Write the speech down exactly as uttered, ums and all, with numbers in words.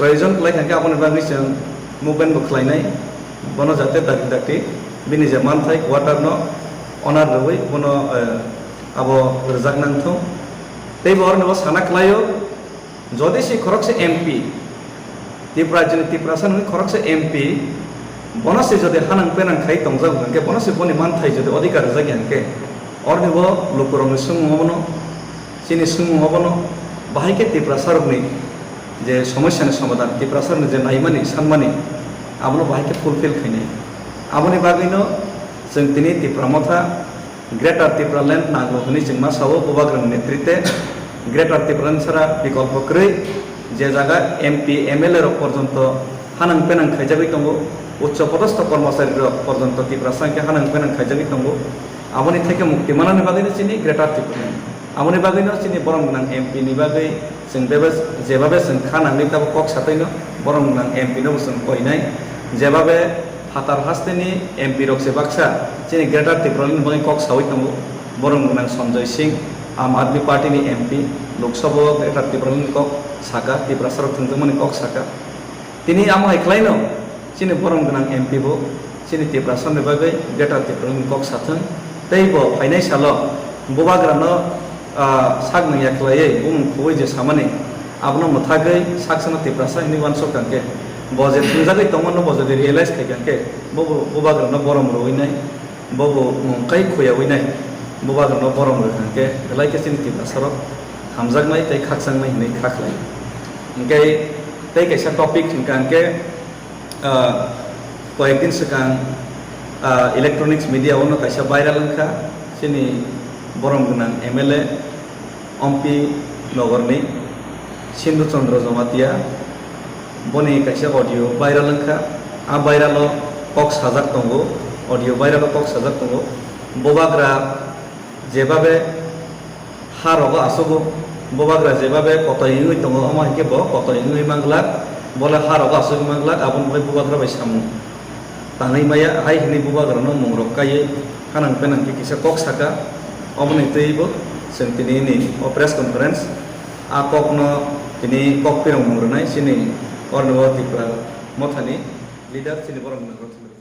Proyojon khlai kha khe aboni bagwi chwng movement bo khlainai, bono jate dakti dakti bini je manthai quarter no owner rwui bono, eh, abo rwjak nang thung. Tei bo oroni bo sana khlaio, jodi se khoroksa M P, Tripura rajyoni Tiprasa ni khoroksa M P, bono se jodi hanang penang khai tongjak hwnkhe, bono se boni manthai jodi odhikar rwjak ya hwnkhe, oroni bo lukurokni swngmung obono, chini swngmung obono, bahai khe Tiprasarokni je somosyani somadhan, Tiprasarokni je naimani, sanmani, abono bahai khe fulfill khainai. Aboni bagwino chwng tini Tipra Motha Greater Tipraland nango hwnwi chwng ma sao, Bubagrani netrite Greater Tipraland sara bikolpo kwrwi, je jaga M P, M L A rok porjonto hanang penang khaijagwi tongo, uccho podosto kormochari rok porjonto Tiprasa hwnkhe hanang penang khaijagwi tongo. Aboni theke mukti manani bagwino chini Greater Tipraland. Aboni bagwino chini borom gwnang M P ni bagwi chwng bebe-, jebabe chwng kha nangni tabuk kok satwino borom gwnang M P no bo chwng koinai. Jebabe phatar hasteni M P rok se baksa chini Greater Tipraland ni bagwi kok saui tongo. Borom gwnang Sanjay Singh, Aam Aadmi Party ni M P, Lok Sabha o Greater Tipraland ni kok saka, Tiprasa rok thwngjakmani kok saka. Tini amo hai khlaino chini borom gwnang M P bo chini Tiprasa ni bagwi Greater Tipraland ni kok sathwng. Tei bo phainai salo Bubagrano, ah, sak nangya khlaiwi bumung khubui je samani, abono mwthagwi saksano Tiprasa hinwi uansuk kha khe, bo je thwngjagwi tongmano bo jodi realize khai kha khe, bo bo Bubagrano borom rwui nai, bo bo mung kai khuyaui nai, Bubagrano borom rwkha khe, belai khe chini Tiprasarok hamjaknai tei khakchangmai hinwi kha khlai. Hwnkhe tei kaisa topic hwnkha hwnkhe, Ah, koyekdin swkang, ah, electronics media o no kaisa viral wngkha, chini borom gwnang M L A Ompi Nogorni Sindhu Chandra Jamatia, boni kaisa audio viral wngkha. A viral o kok sajak tongo, audio viral o kok sajak tongo, Bubagra jebabe ha rogo achugo, Bubagra jebabe kotoi wngwi tongo, omo hai khe bo kotoi wngwi manglak, bo le ha rogo achugwi manglak, aboni bagwi Bubagra bai samung tangwi maya, hai hwnwi Bubagrano mung rok kaiwi hanang penang khe kisa kok saka. Oboni twibo chwng tini ni o press conference, a kok no tini kok phirong mung rwnai chini orni o Tipra Mothani leader chini borok ni nang rok.